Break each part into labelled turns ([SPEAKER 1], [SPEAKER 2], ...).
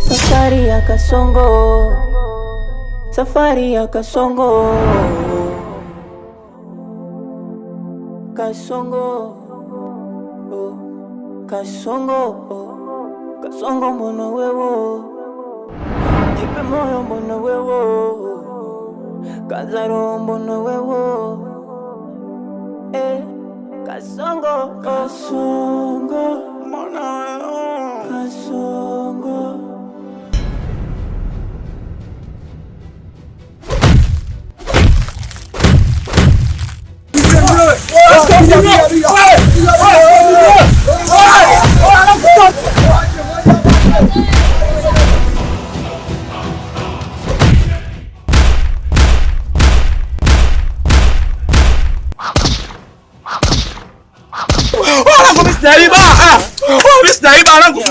[SPEAKER 1] Safari ya Kasongo, safari ya Kasongo, Kasongo, oh, Kasongo, oh, Kasongo mbona wewe, jipe moyo mbona wewe, kaza roho mbona wewe, eh, Kasongo, Kasongo, mbona wewe, Kasongo.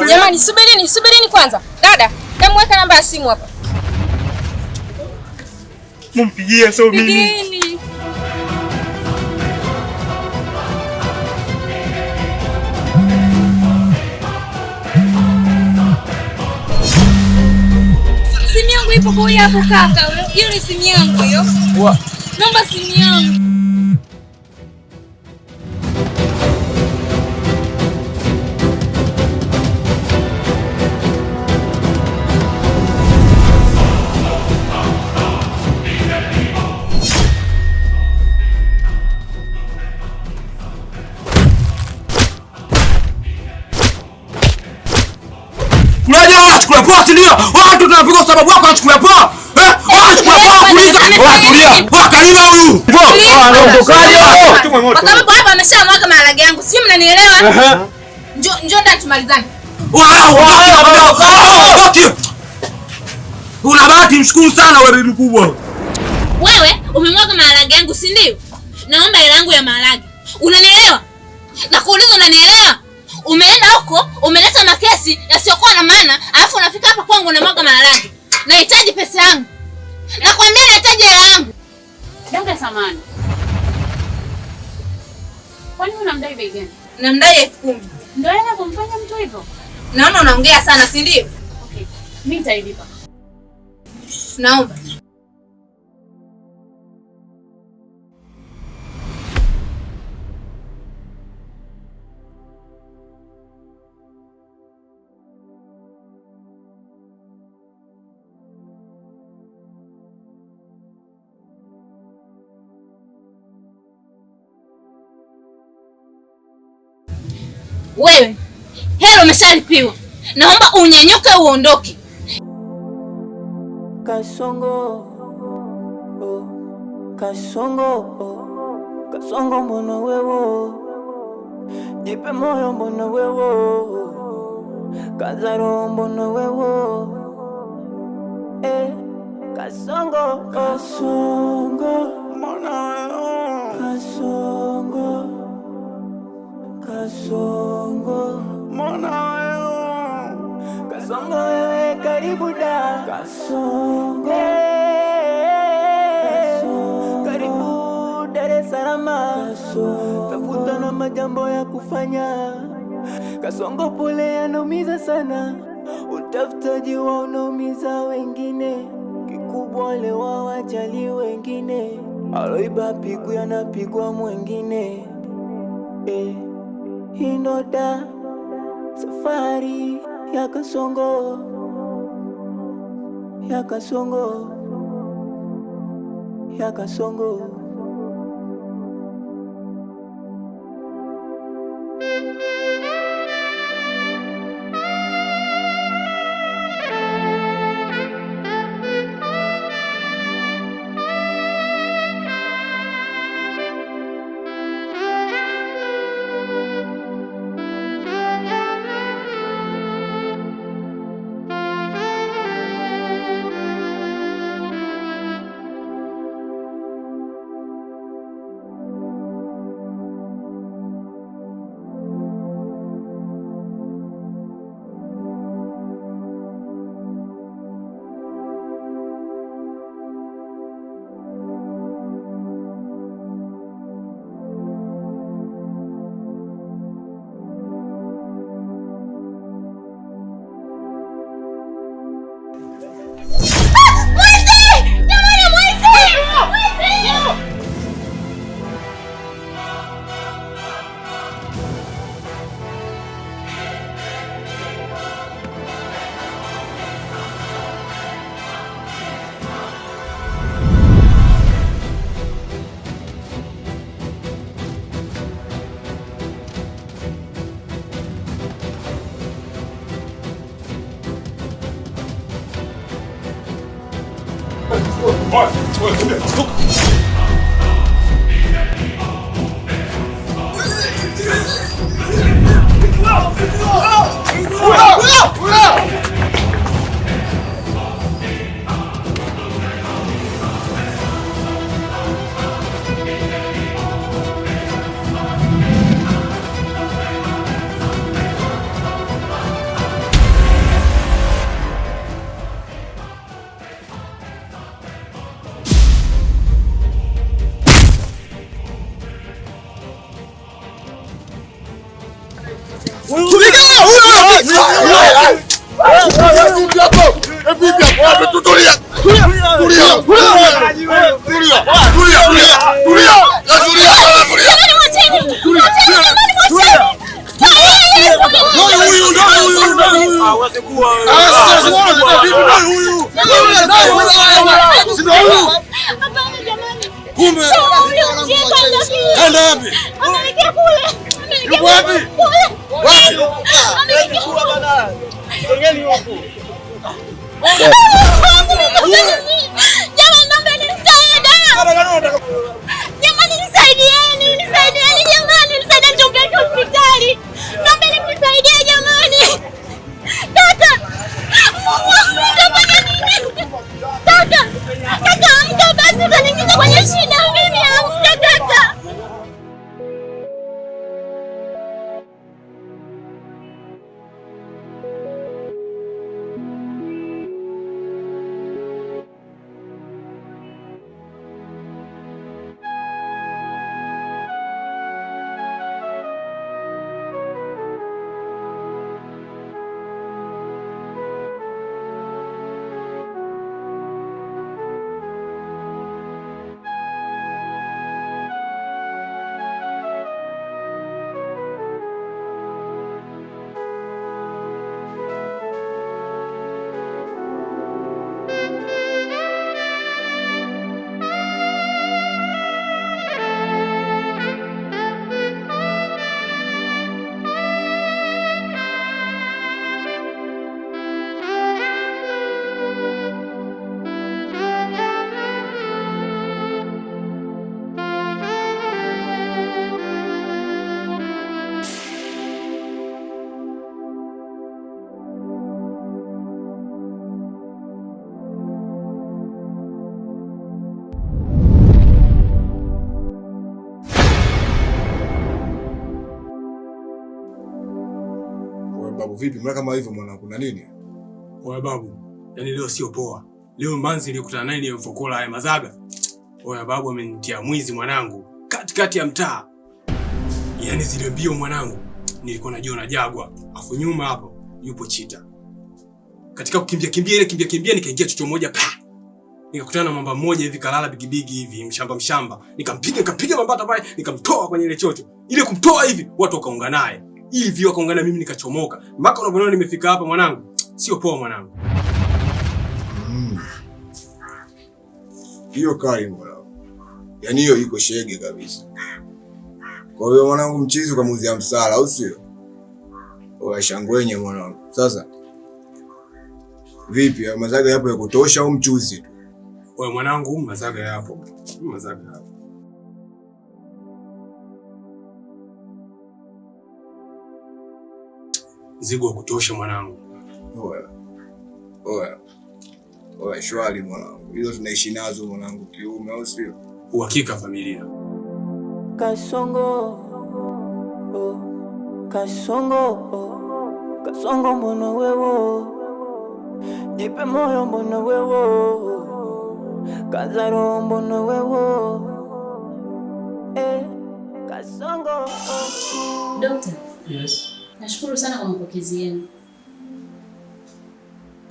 [SPEAKER 2] Jamani, subirini, subirini kwanza. Dada, hebu weka namba ya simu hapa.
[SPEAKER 3] Mumpigie sio mimi.
[SPEAKER 2] Pigeni. Simu yangu ipo kwa huyu hapo kaka. Hiyo ni simu yangu hiyo. Naomba simu yangu.
[SPEAKER 3] Unaje wanachukulia poa si ndio? Watu tunapigwa sababu wako wanachukulia poa. Eh? Wanachukulia poa kuuliza. Watulia. Wa kalima huyu. Poa, anaondokaje hapo?
[SPEAKER 2] Kwa sababu hapa ameshamwaga maharage yangu. Sio, mnanielewa? Njoo, njoo ndani tumalizane.
[SPEAKER 3] Wow, wow. Una bahati, mshukuru sana wewe bibi mkubwa.
[SPEAKER 2] Wewe umemwaga maharage yangu, si ndio? Naomba hela yangu ya maharage. Unanielewa? Na kuuliza unanielewa? Umeenda huko, umeleta makesi yasiyokuwa na maana, alafu unafika hapa kwangu unamwaga maharage. Nahitaji pesa yangu. Nakwambia nahitaji hela yangu.
[SPEAKER 4] Dada samani. Kwani unamdai bei gani?
[SPEAKER 2] Namdai 10,000.
[SPEAKER 4] Ndio hela kumfanya mtu hivyo?
[SPEAKER 2] Naona unaongea sana, si ndio?
[SPEAKER 4] Okay. Mimi nitailipa.
[SPEAKER 2] Naomba. Wewe, hela umeshalipiwa. Naomba unyanyuke uondoke.
[SPEAKER 1] Kasongo, oh, Kasongo, oh, Kasongo mbona wewe, jipe moyo mbona wewe, kaza roho mbona wewe, eh, Kasongo, Kasongo, mbona wewe, Kasongo, Kasongo, mbona wewe, Kasongo wewe karibu da, Kasongo, karibu Dar es Salaam, tafuta na majambo ya kufanya. Kasongo pole yanaumiza sana, utafutaji wa unaumiza wengine, kikubwa lewa wajali wengine, aloiba pigwi anapigwa mwengine. Eh, hii ndo da safari ya Kasongo, ya Kasongo, ya Kasongo.
[SPEAKER 3] Oya, oya, kimbia. Toka.
[SPEAKER 2] Jamani, nisaidieni, nisaidieni jamani, nisaidieni tumpeleke hospitali. Naombeni mnisaidie jamani. Kaka, Mungu wangu nitafanya nini? Kaka, kaka amka basi, utaniingiza kwenye shida mimi. Amka kaka.
[SPEAKER 5] Wewe babu vipi? Mbona kama hivyo mwanangu, kuna nini?
[SPEAKER 6] Oya babu, yani leo sio poa. Leo manzi nilikutana naye nilivyokola haya mazaga. Oya babu amenitia mwizi mwanangu katikati ya mtaa. Yaani zile mbio mwanangu, nilikuwa najiona jagwa. Afu nyuma hapo yupo chita. Katika kukimbia kimbia ile kimbia kimbia nikaingia chocho moja pa. Nikakutana na mamba mmoja hivi kalala bigibigi hivi mshamba mshamba. Nikampiga nikapiga mambata pale, nikamtoa kwenye ile chocho. Ile kumtoa hivi watu wakaungana naye. Hivi wakaungana mimi nikachomoka. Mpaka unapoona nimefika hapa mwanangu, sio poa mwanangu.
[SPEAKER 5] Hiyo kali mwanangu. Yaani hiyo iko shege kabisa. Kwa hiyo mwanangu mchizi ukamuuzia msala, au sio? Oya shangwenye mwanangu. Sasa vipi, mazaga yapo ya kutosha au mchuzi tu?
[SPEAKER 6] Oya mwanangu, mazaga yapo. Mazaga yapo. Mzigo wa kutosha mwanangu.
[SPEAKER 5] Oya. Oya. Oya shwari mwanangu. Hizo tunaishi nazo mwanangu kiume, au sio?
[SPEAKER 6] Uhakika familia.
[SPEAKER 1] Kasongo, oh, Kasongo, oh, Kasongo mbona wewe, jipe moyo mbona wewe, Kazaro mbona wewe, Kasongo, oh.
[SPEAKER 4] Dokta.
[SPEAKER 7] Yes.
[SPEAKER 4] Nashukuru sana kwa mapokezi yenu.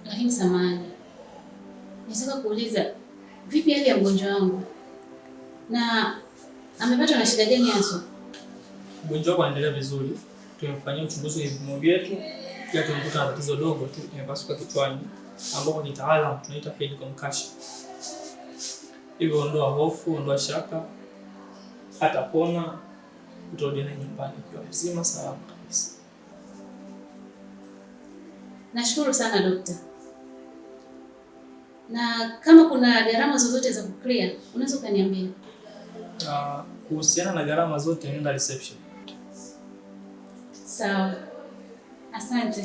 [SPEAKER 4] Lakini samahani, nataka kuuliza vipi hali ya mgonjwa wangu? Na amepatwa na shida gani hasa?
[SPEAKER 7] Mgonjwa wako anaendelea vizuri. Tumemfanyia uchunguzi wa vipimo vyetu, pia tumekuta na tatizo dogo tu imepasuka kichwani ambapo kitaalamu tunaita head concussion. Hivyo ondoa hofu, ondoa shaka, atapona, utarudi naye nyumbani ukiwa mzima salama kabisa.
[SPEAKER 4] Nashukuru sana dokta. Na kama kuna gharama zozote za kuclear, unaweza ukaniambia.
[SPEAKER 7] Kuhusiana na gharama zote nenda reception.
[SPEAKER 4] Sawa. Asante.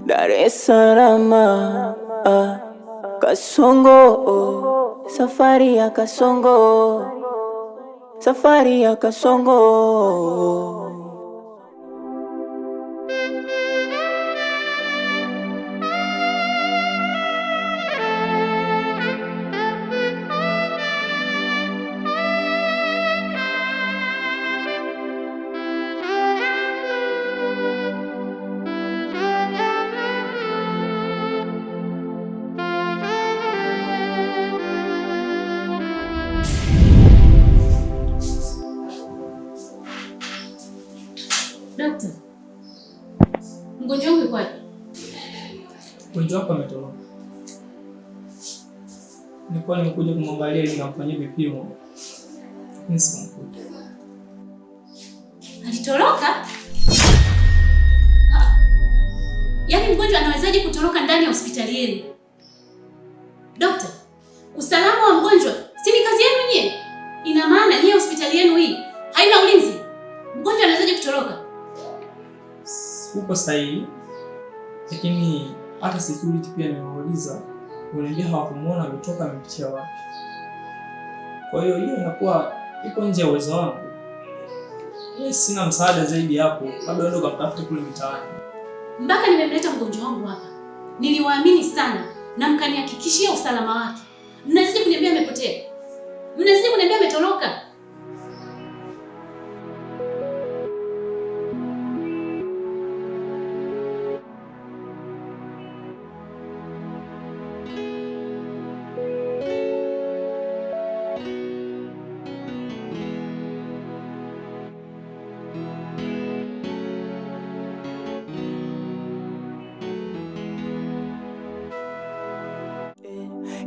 [SPEAKER 1] Dar es Salaam, ah, Kasongo, safari ya Kasongo, safari ya Kasongo.
[SPEAKER 4] Dokta, mgonjwa wangu yuko wapi?
[SPEAKER 7] Mgonjwa wako ametoroka. Nilikuwa nimekuja kumwangalia ili nikamfanyie vipimo, lakini sikumkuta.
[SPEAKER 4] Alitoroka? Ah. Yaani mgonjwa anawezaje kutoroka ndani ya hospitali yenu? Dokta, usalama wa mgonjwa si ni kazi yenu nyie? Ina maana nyie hospitali yenu hii haina ulinzi? Mgonjwa anawezaje kutoroka?
[SPEAKER 7] Uko sahihi, lakini hata security pia nimewauliza, waniambia hawakumuona ametoka, amepitia wapi. Kwa hiyo hiyo inakuwa iko nje ya uwezo wangu. Mimi sina msaada zaidi hapo, labda uende ukamtafute kule mitaani.
[SPEAKER 4] Mpaka nimemleta mgonjwa wangu hapa, niliwaamini sana na mkanihakikishia usalama wake. Mnazidi kuniambia amepotea, mnazidi kuniambia ametoroka.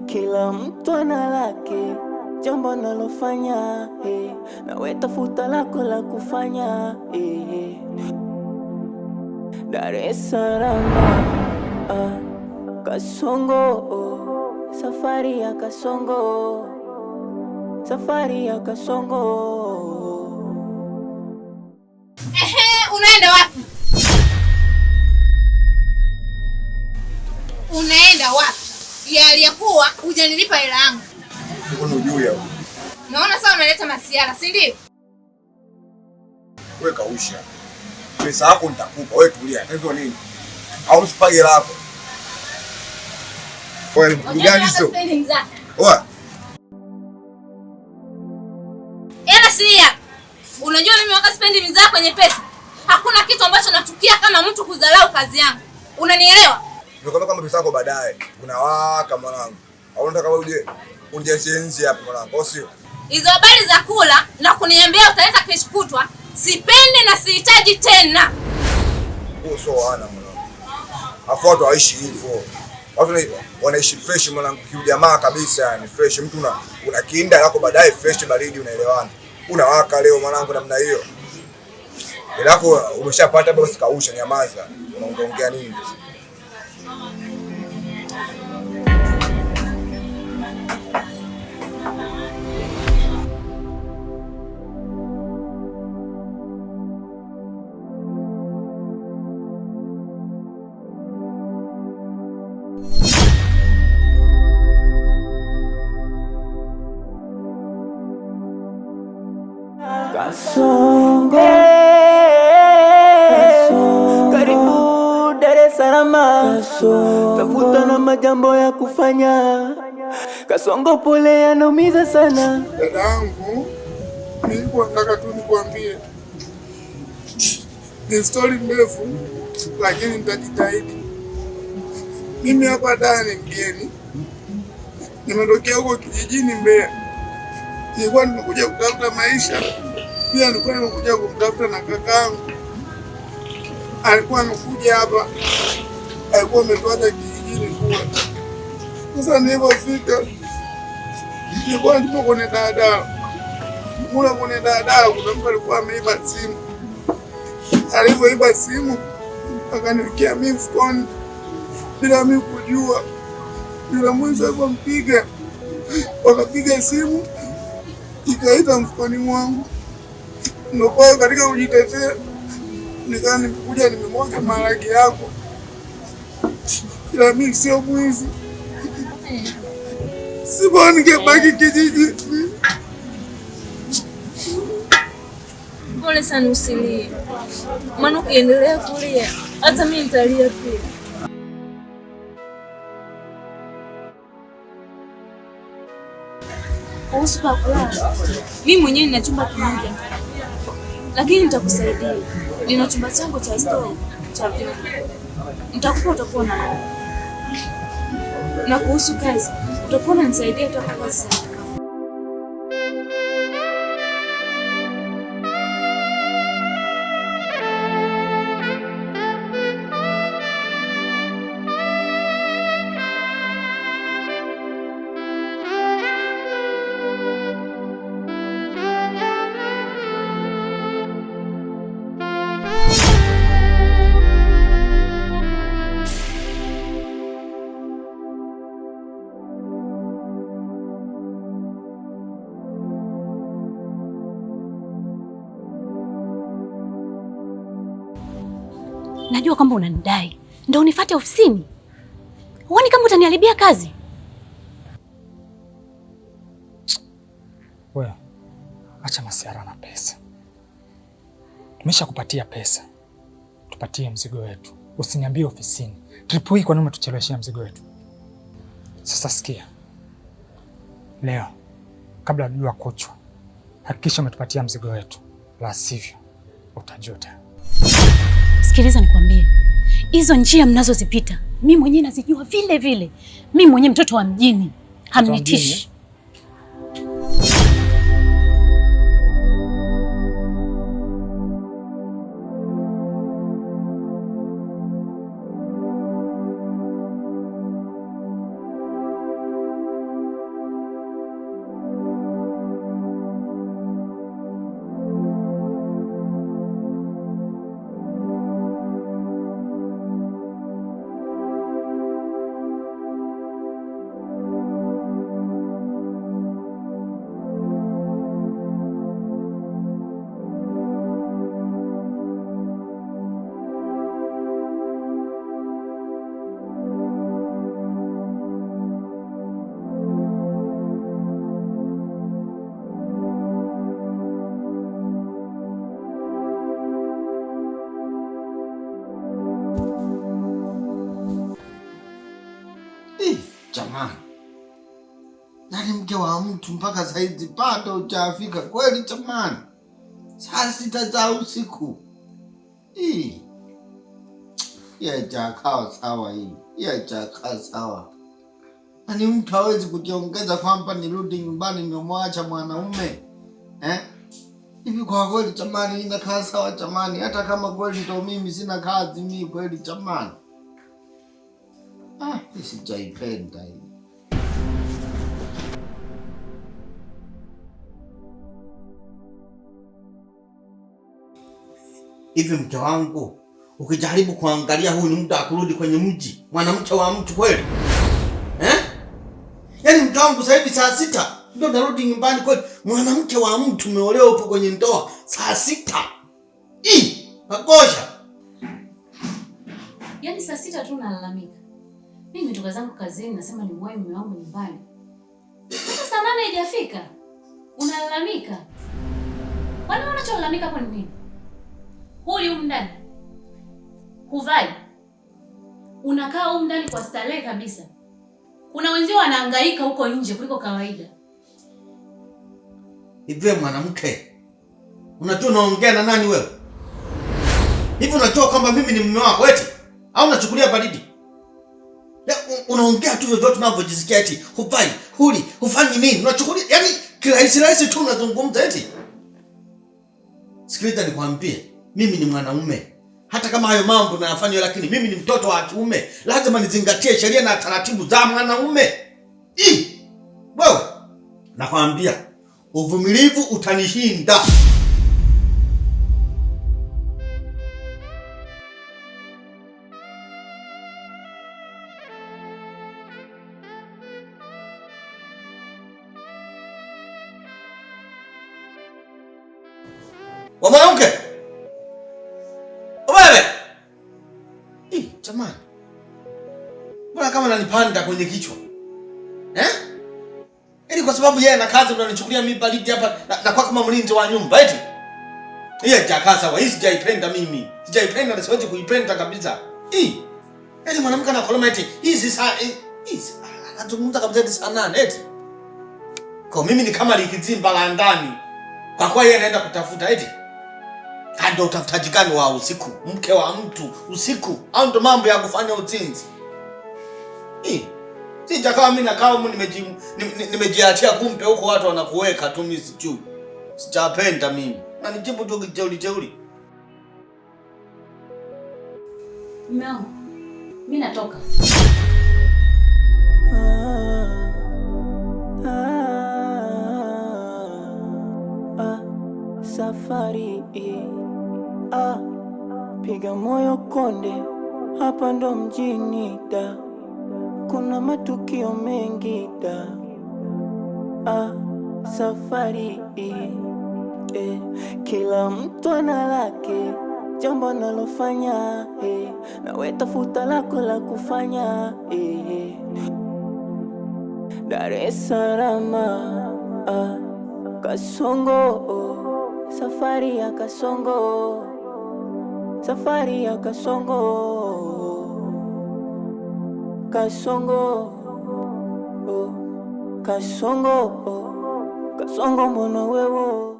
[SPEAKER 1] Kila mtu ana lake, jambo analofanya nawe tafuta lako la kufanya Dar es Salaam, ah, Kasongo, safari ya Kasongo, safari ya Kasongo.
[SPEAKER 2] Ehe, unaenda wapi? Unaenda wapi? Ya aliyekuwa hujanilipa hela yangu.
[SPEAKER 5] Mbona hujui hapo?
[SPEAKER 2] Naona sasa unaleta masiara, si ndio?
[SPEAKER 5] Wewe kausha. Pesa yako nitakupa, wewe tulia. Hivyo nini? Au msipage hela yako. Wewe ni gani sio? Oa.
[SPEAKER 2] Hela si ya. Unajua mimi wakati sipendi mizaa kwenye pesa. Hakuna kitu ambacho nachukia kama mtu kudharau kazi yangu. Unanielewa?
[SPEAKER 5] Nikwambia kama pesa yako baadaye unawaka mwanangu. Au unataka wewe uje unijazie nzi hapo mwanangu, au sio?
[SPEAKER 2] Hizo habari za kula na kuniambia utaleta kesho kutwa, sipendi na sihitaji tena.
[SPEAKER 5] Huo sio wana mwanangu. Afu watu hawaishi hivyo. Watu wanaishi fresh mwanangu, kiujamaa kabisa yani fresh. Mtu una kinda yako baadaye fresh baridi, unaelewana. Unawaka leo mwanangu namna hiyo. Hela yako umeshapata basi kausha, nyamaza. Unaongea nini?
[SPEAKER 1] Kasongo, karibu Dar es Salaam, tafuta na majambo ya kufanya. Kasongo pole yanaumiza sana.
[SPEAKER 8] Dadangu, nilikuwa nataka tu nikwambie ni story ndefu, lakini nitajitahidi. Mimi hapa Dar ni mgeni, nimetokea huko kijijini Mbeya. Nilikuwa nimekuja kutafuta maisha, pia nilikuwa nimekuja kumtafuta na kakaangu. Alikuwa amekuja hapa, alikuwa ametuacha kijijini kule. Sasa nilipofika, nilikuwa nipo kwenye daladala, Mula kwenye daladala kuna mtu alikuwa ameiba simu. Alivyoiba simu akaniwekea mimi mfukoni bila mimi kujua. Yule mwizi alipompiga, wakapiga simu ikaita mfukoni mwangu. Ndio kwa katika kujitetea nikawa nimekuja nimemwaga maharage yako, ila mimi sio mwizi. Sibona ningebaki kijiji.
[SPEAKER 2] Pole sana, usilie, maana ukiendelea kulia hata mimi nitalia pia. Kuhusu pa kulala, mimi mwenyewe nina chumba kimoja, lakini nitakusaidia. Nina chumba changu cha store cha vyombo, nitakupa, utakuwa unalala. Na kuhusu kazi, utakuwa unanisaidia tu kwa kazi za.
[SPEAKER 4] Najua kwamba unanidai, ndio unifuate ofisini. Huoni kama utaniharibia kazi?
[SPEAKER 9] Wewe acha masiara na pesa. Tumeshakupatia pesa, tupatie mzigo wetu, usiniambie ofisini. Trip hii kwa nini umetucheleweshea mzigo wetu? Sasa sikia, leo kabla jua kuchwa, hakikisha umetupatia mzigo wetu, la sivyo utajuta.
[SPEAKER 4] Sikiliza nikwambie, hizo njia mnazozipita mimi mwenyewe nazijua vile vile. Mimi mwenyewe mtoto wa mjini, hamnitishi.
[SPEAKER 10] Jamani, yaani mke wa mtu mpaka saizi bado hujafika kweli jamani? Saa 6 za usiku. Hii haijakaa sawa, hii haijakaa sawa. Yaani mtu hawezi kujiongeza kwamba nirudi nyumbani nimemwacha mwanaume eh? Hivi kwa kweli jamani, inakaa sawa jamani? Hata kama kweli ndo mimi sina kazi mimi kweli jamani. Ah, sijaipenda hii. Hivi mke wangu, ukijaribu kuangalia huyu ni mtu akurudi kwenye mji, mwanamke wa mtu kweli? Eh? Yaani mke wangu sasa hivi saa 6 ndio narudi nyumbani kweli. Mwanamke wa mtu umeolewa upo kwenye ndoa saa 6. Ii, makosha.
[SPEAKER 4] Yaani saa 6 tu nalalamika. Mimi nimetoka zangu kazini nasema nimwahi mume wangu nyumbani. Hata saa 8 haijafika. Unalalamika. Kwani unacholalamika hapo ni nini? Huli humu ndani. Huvai. Unakaa humu ndani kwa starehe kabisa. Kuna wenzio wanahangaika huko nje kuliko kawaida.
[SPEAKER 10] Hivi mwanamke, unajua unaongea na nani wewe? Hivi unajua kwamba mimi ni mume wako eti? Au unachukulia baridi? Unaongea tu vyovyote unavyojisikia eti huvai, huli, hufanyi nini? Unachukulia yani kirahisi rahisi tu unazungumza eti. Sikiliza nikwambie, mimi ni mwanaume. Hata kama hayo mambo nayafanya, lakini mimi ni mtoto wa kiume. Lazima nizingatie sheria na taratibu za mwanaume. Wewe, nakwambia Uvumilivu utanishinda. Wa mwanamke. Wewe. Ih, jamani. Mbona kama nanipanda kwenye kichwa? Eh? Yaani kwa sababu yeye ana kazi unanichukulia mimi baridi hapa na kwa kama mlinzi wa nyumba eti. Yeye hajakaa sawa, hii sijaipenda mimi. Sijaipenda na siwezi kuipenda kabisa. Ih. Yaani mwanamke anakoloma eti hizi saa hizi anazungumza kabisa eti saa 8 eti. Kwa mimi ni kama likizimba la ndani. Kwa kuwa yeye anaenda kutafuta eti. Ndio utafutaji gani wa usiku? Mke wa mtu usiku. Au ndo mambo ya kufanya uzinzi? Sija kama mimi nakaa humu nimejiachia kumpe huko watu wanakuweka tu mimi sijui. Sijapenda mimi. Na nijibu tu kijeuri jeuri.
[SPEAKER 4] Mume wangu, mimi natoka.
[SPEAKER 1] Safari piga moyo konde, hapa ndo mjini da, kuna matukio mengi da. Safari kila mtu ana lake, jambo analofanya nawe tafuta lako la kufanya Dar es Salaam Kasongo, safari ya Kasongo, safari ya Kasongo, Kasongo, oh, Kasongo, oh, Kasongo mbona wewe.